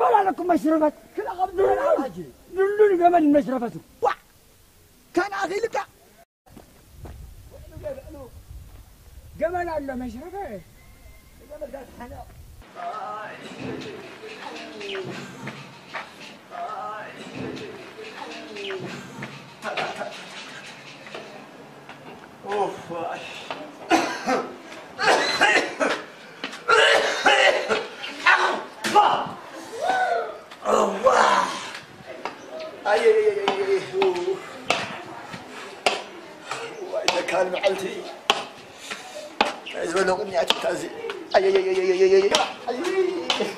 ገመል ኣለኩም መሽረፈት። ክላ ካብ ዝበላ ሕጂ። ሉሉን ገመል መሽረፈት። ዋ! ከን ኣኺልካ። ገመል ኣሎ መሽረፈ። ዋይ፣ ተካል መዓልቲ። ዝበሎ ቅንያት እዩ፣ ታዚ። ኣየየየየየየየ። ኣየየየየየ።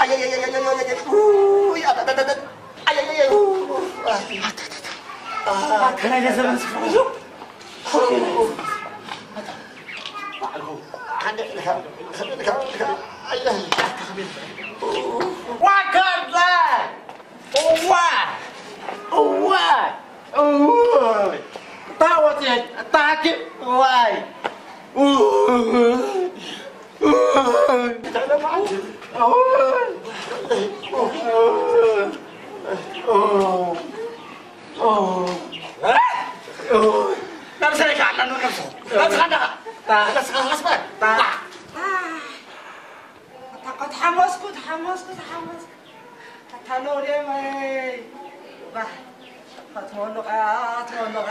ኣየየየየየየ። ውይ፣ ኣተተተተ። ኣየየየ። ኡ። ኣይ። ኣተተተ። ኣ። ከናይ ለዘበን ስፍራ እዩ። ሓንደ ኢልካ፣ ኢልካ፣ ኢልካ። ኣየ። ዋከርዛ። እዋ! እዋ! እዋ! እታ ወጽየት፣ እታ ሃኪም፣ እዋይ! እዋ! እዋ! ነብሰይ ከኣ ነብሱ። ነብስኻ እንዳኻ። ነብስኻ ኣስመር። ኣታ ተሓመስኩ፣ ተሓመስኩ፣ ተሓመስኩ። ኣታ ሎሌመይ። ባህ። ኣትወሉቓ፣ ኣትወሉቓ።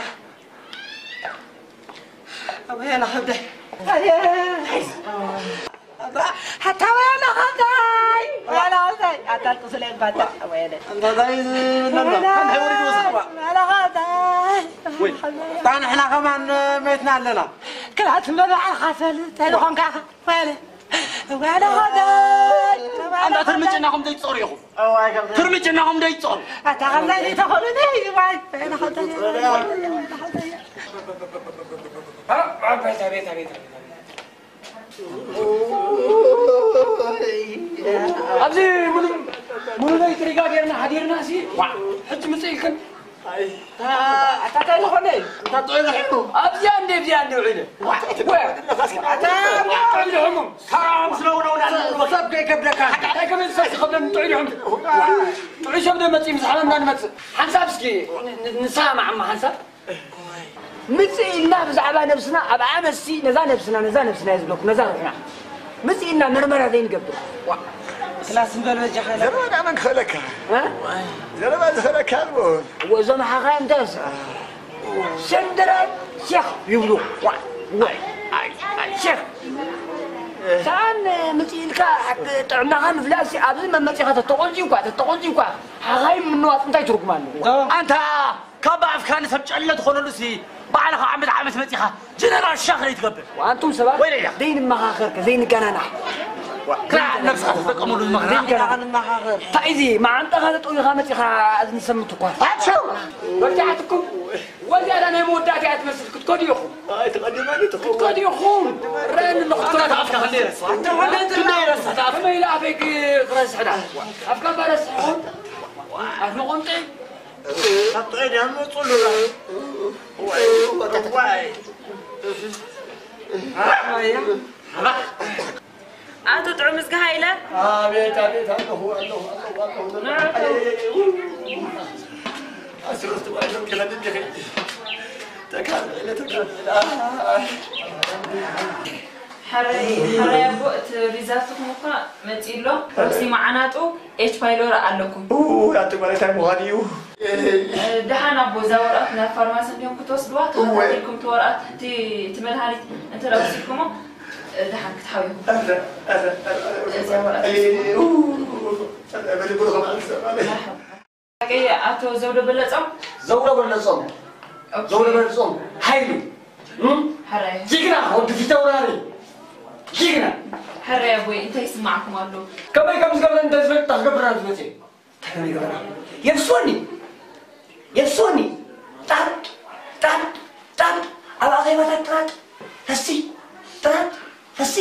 ኣበየ ናኸብደ። ኣየ። ኣታ ወያ ናኸብዳይ። ወያ ናኸብዳይ። ኣታ ኣልቅሱ ለይ ባታ። ወያ ለ። እንታይ ዝብል ነበር? እንታይ ወሪዱ ወሰኽዋ? ወያ ናኸብዳይ። ወይ፣ እታ ንሕና ከማን መይትና ኣለና። ክላት መባዕልኻ ፈል፣ እንታይ ዝኾንካ? ወለ፣ ወለ ኸዳይ፣ ኣንታ ትርምጭ እናኹም ዘይትጸሩ ኢኹም። እዋይ፣ ከምዚ ትርምጭ እናኹም ዘይትጸሩ። ኣታ ኸዳይ ዘይተኾኑ ነይ፣ ዋይ፣ ወለ ኸዳይ፣ ወለ ኸዳይ። ኣ፣ ኣቤት፣ ኣቤት፣ ኣቤት፣ ኣቤት፣ ኣቤት። ኣብዚ ምንም፣ ምንም ለይቲ ሪጋ ጌርና ሓዲርና ሲ፣ ዋ፣ ሕጂ ምጽእ ኢልክን? ኣይ። ኣታ እንታይ ዝኾነ? ኣታ ጥዑይ ርሒቑ። ኣብዚኣ እንደ፣ ኣብዚኣ እንደ ውዒለ። ዋ፣ ዋ። ኣታ ጥዑይ ድሕሙም። ሰላም ስለ ውነውና ንብሎ። ሰብ ከይከብደካ። እንታይ ከመይ ሰብ ዝኸብደኒ ጥዑይ ድሕሙም? ጥዑይ ሰብ ዶ መጺእ ምስ ሓመምና ንመጽእ? ሓንሳብ እስኪ ን-፣ ን-፣ ንሰማማዕ እማ ሓንሳብ። ምጽእ ኢልና ብዛዕባ ነብስና ኣብ ኣመሲ ነዛ ነብስና፣ ነዛ ነብስና እየ ዝብለኩም፣ ነዛ ሩሕና። ምጽእ ኢልና መርመራ ዘይንገብር። ዋ። ክላስ ንበል በጃኻ ኢለ። ዘረባ ዳመን ክኸለካ። እ? ዘረባ ዝኸለካ ኣልቦ። እወ፣ እዞም ሓኻይም እንታይ ይብሉ? ስንድረ ሼኽ ይብሉ። ዋ፣ ዋ፣ ኣይ፣ ኣይ፣ ሼኽ። ሰኣን ምጽእ ኢልካ ጥዕናኻ ምፍላጥ ሲ፣ ኣብዚ መመጺኻ ተተቆንጺ እኳ፣ ተተቆንጺ እኳ፣ ሓኻይም ምንዋጽ እንታይ ትርጉም ኣለዎ? ዶ? ኣንታ ካብ ኣፍካ ንሰብ ጨለ ትኾነሉ ሲ፣ ባዕልኻ ዓመት ዓመት መጺኻ ጀነራል ሻኽ ዘይትገብር። ኣንቱም ሰባት ወይለያ። ዘይንመኻኸር ከ ዘይንገናናሕ። ክላዕ ነብስኻ ተጠቀመሉ ዝመኽራ። ሪንካ ንመኻኸር። እንታይ እዚ መዓንጣኻ ተጠዊኻ መጺኻ እዝኒ ሰምት እኳ። ኣቸው! በጃሕትኩም ወዚያዳ ናይ መወዳእታ እያ ትመስል ክትከዱ ኢኹም። ኣይትቐድመኒ ትኸውን። ክትከዱ ኢኹም። ረን ንኽትከዱ ኣፍካ ክንደይ ረስሕ። ኣፍካ ክንደይ ረስሕ። ከመይ ኢለ ኣፈይ ክረስሕዳ? ኣፍካ እባ ረስሕ ይኹን። ኣፍ መቖምጠይ። ካብ ጥዑይ ድያ መጹሉ። ዋይ፣ ዋይ። ኣቶ ጥዑም እዝጊ ሃይለ። ኣቤት፣ ኣቤት፣ ኣለኹ፣ ኣለኹ፣ ኣለኹ፣ ኣለኹ። ንዑ። ኣስርኽቲ ባይዞም ኪኸድን ዲኺ? ተካል፣ ተካል። ሕራይ፣ ሕራይ ኣቦ፣ እቲ ሪዛልትኹም እኳ መጺኡ ኣሎ። ርእሲ መዓናጡ ኤች ፓይሎሪ ኣለኩም። ኡ፣ ኣቲ ጓል እንታይ ምዃን እዩ? እ፣ ደሓን ኣቦ፣ እዛ ወረቐት ናብ ፋርማሲ እንዲኹም ክትወስድዋ፣ እወ። ተኸታቲልኩም እቲ ወረቐት፣ እቲ፣ እቲ መድሃኒት እንተ ደኣ ወሲድኩሞ፣ እ፣ ደሓን ክትሓውዩ። ኣረ፣ ኣረ፣ ኣረ፣ ኣረ፣ እዚኣ ወረቐት። እ፣ ኡ፣ ኣረ፣ በሊ ብሩኽ መዓልቲ ዘባለ። መርሓባ። ሓቀይ ኣቶ ዘውደ በለጾም? ዘውደ በለጾም። ኦኬ። ዘውደ በለጾም። ሃይሉ። እም? ሕራይ። ጅግና፣ ወዲ ፊት ኣውራሪ። ጅግና። ሕራይ ኣቦይ፣ እንታይ ይስማዕኩም ኣሎ? ከመይ ከም ዝገብረ እንተ ዝፈልጥ፣ ታክገብር ናብ ዝመጽእ። እንታይ ከም ይገብራ? የፍስወኒ። የፍስወኒ። ጣጥ፣ ጣጥ፣ ጣጥ። ኣብ ኣኼባታት ጥራጥ። ፈሲ፣ ጥራጥ። ፈሲ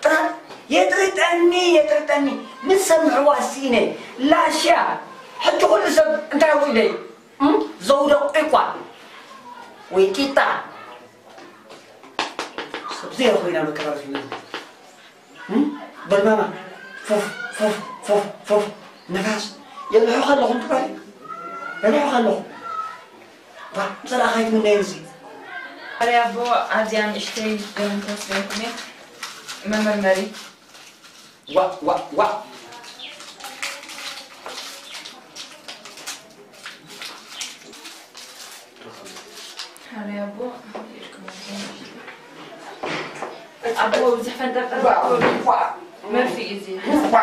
ጥራጥ የጥርጠኒ፣ የጥርጠኒ። ምስ ሰምዕዋ ስኢነ። ላሽያ። ሕጂ ኩሉ ሰብ እንታይ ኣውጺኡ ደይ? እም? ዘውደ ቂቋ ወይ ቂጣ። ሰብ ዘይረኽቦ ኢና መከራ ረኺብና። እም? በልማማ። ፉፍ፣ ፉፍ፣ ፉፍ፣ ፉፍ። ነፋስ። የብልሑኻ ኣለኹም ትባል። የብልሑኻ ኣለኹም። ባ፣ ምሳሌ ኣኻይት ምንዳይ ንሲ። ኣረ ኣቦ፣ ኣብዚኣ ንእሽተይ ደም ተወስደልኩም እየ። መመርመሪ። ዋ፣ ዋ፣ ዋ። ኣረ ኣቦ፣ ኢድኩም ኣቦ፣ ብዙሕ ፈንጠርጠር ዋ፣ ዋ። መርፍእ እዩ እዚ። ዋ።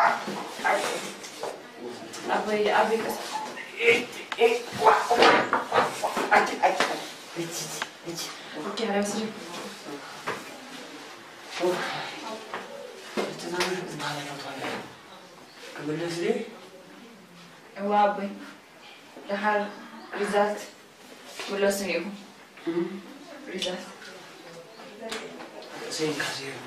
ኣቦይ፣ ኣቦይ፣ ቀስ። ኦኬ፣ ኣረ፣ ስሪ። ክምለስ ድየ? እዋ፣ ኣቦይ። ደሓር ሪዛልት ምለሱኒ ኢኹም። እም። ሪዛልት። ርእሰይ እንካ ዘይብሉ።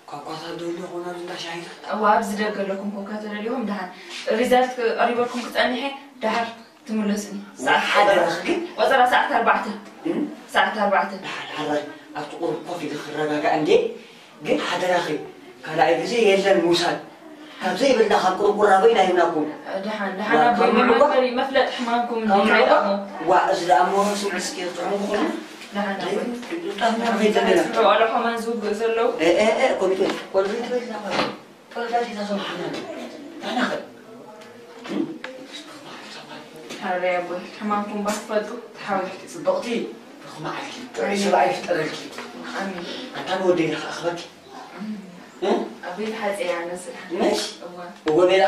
ኳኳታት ዶ ኣለኹም ኣብዚ እንዳ ሻሂታት? እዋ፣ ኣብዚ ደገ ኣለኩም ኮካ ተደሊኹም ደሓን። ሪዛልት ቀሪበልኩም ክጸንሐ ደሓር ትምለሱኒ። ናይ ሓደራኺ ግን? ቆጸራ ሰዓት ኣርባዕተ። እም? ሰዓት ኣርባዕተ። ደሓን ሓራይ ኣብቲ ቁሩብ ኮፍ ኢለ ክረጋጋእ እንዴ? ግን ሓደራኺ፣ ካልኣይ ግዜ የለን ምውሳድ። ካብ ዘይብልና ካብ ቁርቁራበ ኢና ሂብናኩም። ደሓን፣ ደሓን ዋ፣ ኣቦይ፣ ካብ ምዕቋር መመርመሪ መፍለጢ ሕማምኩም ካብ እንዲዩ ምዕቋር ሓይጣሞ። ዋ፣ እዚ ደኣ እሞ ስምዒ እስኪ ጥዑም ክኾኑ። ደሓን ኣቦይ። ደይ፣ ጣፍ መርፌ ዘለና። ዋላ ኾማን ዝውግእ ዘለዉ። እ፣ እ፣ እ፣ ኮሚቴ፣ ኮሚቴ ትበል ኢና ማለት። ተረዳዲእና ሰማዕና። ደሕና ኸ? እም? ሓረይ ኣቦይ፣ ሕማምኩም ባትፈልጡ ተሓወልቲ። ጽብቕቲ፣ ርኹም መዓልቲ፣ ጥዑይ ሰብኣይ ይፍጠረልኪ። ኣሜን። ኣታ ንወደይ ኢለ ክኣኽበኪ። እ? ኣቤት ሓፀይ ኣነ ስራሕ። ምሽ? እዋ። እወ ቤላ፣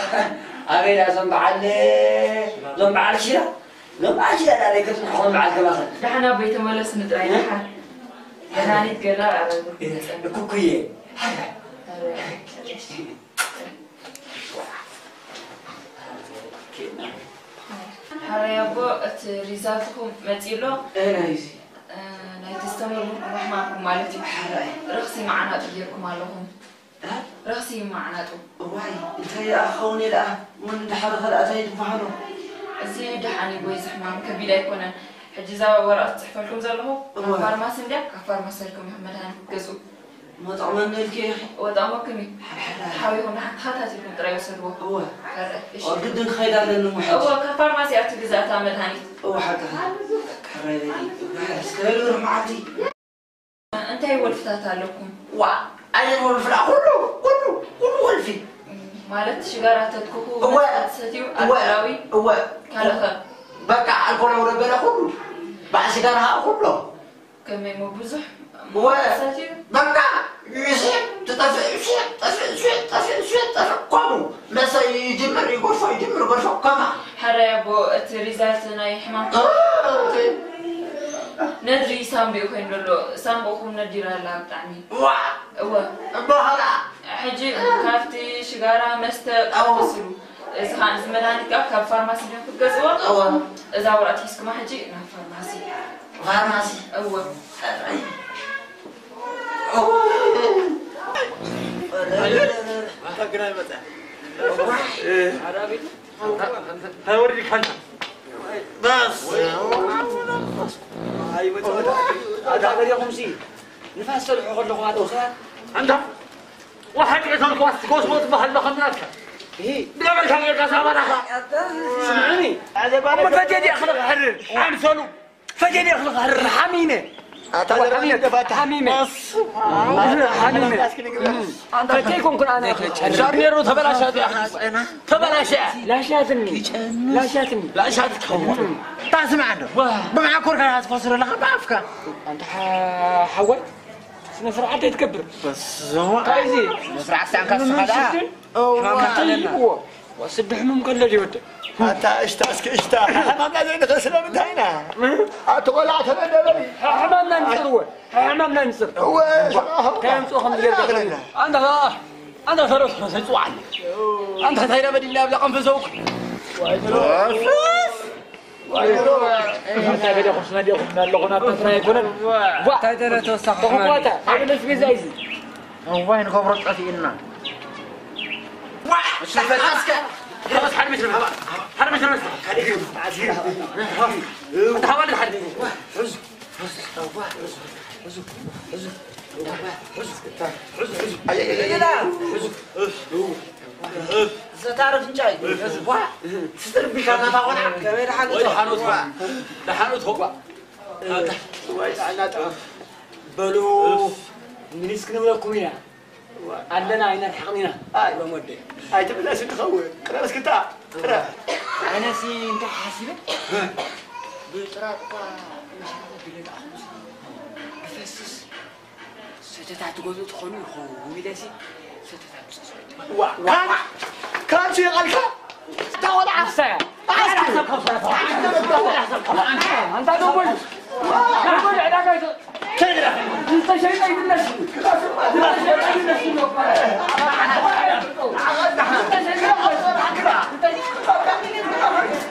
ኣበይ ዳ እዞም በዓል፣ እዞም በዓል ሺራ? እዞም በዓል ሺራ ናበይ ከጽንሕኹም በዓል ከማኸ? ደሓን ኣቦይ ተመለስኒ ጥራይ እ? ደሓን። መድሃኒት ገላ ኣረጉ። እ፣ እኩኩየ። ኣረ። ሓራይ ኣቦ፣ እቲ ሪዛልትኹም መጺኡ ኣሎ። እ፣ ናይዚ። እ፣ ናይቲ ዝተመርመርኩም ሕማምኩም ማለት እዩ። ሓራይ። ረኽሲ መዓናጡ ጌርኩም ኣለኹም። እ? ረኽሲ መዓናጡ። እዋይ፣ እንታይ ደኣ ክኸውን እየ ደኣ? ምን እንዳሓረኸ ደኣ እንታይ ትበሃሎ? እዚ ደሓን እዩ፣ ወይ እዚ ሕማም ከቢድ ኣይኮነን። ሕጂ እዛ ወረቐት ጽሕፈልኩም ዘለኹ፣ እዋ። ካብ ፋርማሲ እንድያ፣ ካብ ፋርማሲ ሰልኩም ኢኹም መድሃኒት ክትገዝኡ። መጠቕመኒ ኢልኪ ኢኺ። ወጣሞክም እዩ። ሓሓሓ። ሓቢኹም ንሓንቲ ተኸታቲልኩም ጥራይ ወሰድዎ። እወ። ሕረ፣ እሺ። እወ፣ ግድን ክኸይድ ኣለኒ እሞ ሕጂ። እወ፣ ካብ ፋርማሲ እያ ትግዛእ እታ መድሃኒት። እወ፣ ሓቅኻ። ሕረ፣ እስከ በሉ ርሑቕ መዓልቲ። እንታይ ወልፍታት ኣለኩም? ዋ፣ ኣየ ወልፍላ፣ ኩሉ፣ ኩሉ፣ ኩሉ ወልፊ። ማለት ሽጋራ ተትኩኹ፣ እወ። መስተ ትሰትዩ፣ እወ። ኣልኮላዊ፣ እወ። ካልእ ኸ? በቃ ኣልኮላዊ ነበረ ኩሉ። በዓል ሽጋራ ኸኣ ኩሉ። ከመይ እሞ ብዙሕ ወ-፣ መሳት እዩ? በቃ፣ ይስሕብ፣ ትጠፍእ፣ ይስሕብ፣ ጠፍእ፣ ይስሕብ፣ ጠፍእ፣ ይስሕብ፣ ጠፍእ፣ ከምኡ። መሰ ይጅምር፣ ይጎድፎ፣ ይጅምር፣ ይጎድፎ፣ ከማ። ሕራይ ኣቦ፣ እቲ ሪዛልት ናይ ሕማም እ፣ እቲ ነድሪ ሳምቡኡ ኮይኑ ዘሎ፣ ሳምቡኹም ነዲራ ኣላ ብጣዕሚ። ዋ! እወ። እባ ኸላ! ሕጂ ካብቲ ሽጋራ መስተ ኣዎ። ቀንስሉ። እዚ ኸኣ፣ እዚ መድሃኒት ከኣ ካብ ፋርማሲ ድዮም ክትገዝእዎ? እወ። እዛ ወረቐት ሒዝኩማ ሕጂ ናብ ፋርማሲ። ፋርማሲ? እወ። ሰራይ። እንታይ ወሪድካ ኣንታ? በስ። ኣታ ገዲኹምሲ ንፋስ ሰሪሑ ከለኹም ኣቶ ሰባት። ኣንታ ወሓቂ ተልኳስ ጎስቦ ትበሃል ዶ ከምናትካ? እሂ። ብገበልካ ጌርካ ሳባናኻ። ስምዕኒ። እሞ ፈቴ ድየ ክልኽሕርር? ኣምሰሉ። ፈቴ ድየ ክልኽሕርር? ሓሚመ። ኣታ ዘረባ ሓሚመ። ደፋታ። ሓሚመ። በስ። ሓሚመ። ኣንታ ፈቴ ይኮንኩን ኣነ። ሻርኔሮ ተበላሻት እያ። ተበላሻ። ላሻትኒ። ላሻትኒ። ላሻት ትኸውን። እታ ስምዓ እንዶ። ዋ። ብመዓኮርካ ትፈስሮ ኣለኻ ብኣፍካ። ኣንታ ሓ-፣ ሓወይ፣ ስነ ስርዓት ኣይትገብር። በስመ ኣብ። እንታይ እዚ? ስነ ስርዓት ሳንካ ስኻ ደኣ። እዋ። ሕማም ኣለና። እዎ። ወስድ ሕሙም ከሎ ይወድእ። ኣታ እሽታ እስኪ እሽታ። ሕማምና ዘይንኽእል ስለምንታይ ኢና? ኣቲ ቆልዓ ተመደበኒ። ሕማምና ንፅር እወ። ሕማምና ንፅር። እወ፣ እንታይ ኣምፅኦ ከም ዝገርም። ኣንታ፣ ኣንታ ሰረፍ መሰል ፅዋዓኒ። ኣንታ እንታይ ኢና በዲልና ኣብዛ ቀንፈ ሰውክ? ኣንታ ገዲኹም ስመዲኹም ኣለኹም ኣብ ተስራ ኣይኮነን። ዋ፣ እንታይ ተረ ተወሳኺ ተኹም ሕማም? ዋታ፣ ሓደ ነፍሲ ገዛ እዩ። እዋይ፣ ንገብሮ ጠፊእና። ዋ፣ እሱ ይፈታስከ። ሓመስ ሓደ ሜትር በል። ሓደ ሜትር በል። ሓደ ሜትር በል። ሓደ ሜትር በል። ዘታረፍ እንጫይ። ዋ፣ ትዝርቢ ካናታ ቆልዓ። ከመይ ደሓን ወይ እቶ? ደሓን እቶ? ደሓን እቶ? ወይ ጥዕና ጥዑም። በሉ፣ ምንስ ክንብለኩም ኢና? ኣለና፣ ኣይነርሕቕን ኢና። ኣይ። ሎም ወደይ። ኣይትብለስ እንትኸውን። ቅረብ እስክታ። ቅረብ። ኣነሲ እንታይ ሓሲበ? ብጥራጥ እኳ መሸላ ድሌት ኣኹምሲ። ብፈስስ ሰተታት ትገዝኡ ትኾኑ ይኸውን ኢለሲ ሰተታት ምሰሶ። ዋ፣ ዋ፣ ዋ። ካንሱ ይቐልካ? እታ ቆልዓ። ንሳ እያ። ኣስኪ። ኣንታ ደጎል። ደጎል ዕዳጋ ይዞ። ከይድረፍ። ዝተሸይጠ ይድነስ። ዝተሸይጠ ይድነስ። ዝተሸይጠ ይድነስ።